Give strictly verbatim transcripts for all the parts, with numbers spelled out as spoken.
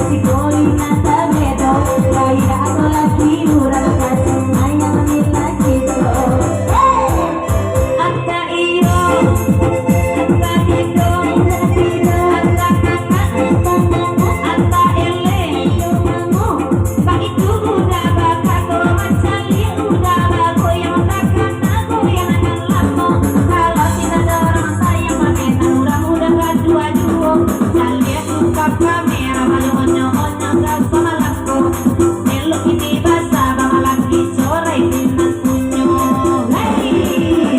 Siko ina tabedo, baiak atau laki urang ka sumayang di laki tu. Hei! Ata iyo, ata tido, ata kakak, ata eleh, iyo mamo. Baitu budak bakato, mancaliak budak bagoyang, takana goyang nan lamo. Kalau tidak ada orang sayang, mah memang urang mudo baduo juo. Caliak tukang kamera, baru onyo-onyo ka samalako. Elok kini basa bamalaki, corai pinang punyo. Hei,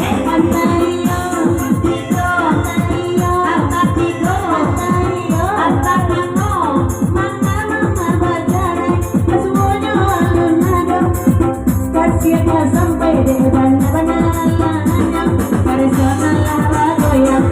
hei, ata iyo, ata tido, ata iyo, ata tido, ata iyo, ata mano, mano, mano bajalan, kasuonyo alun ado. Kasian lah sampai dek bana-bana, personal lah bagoyang.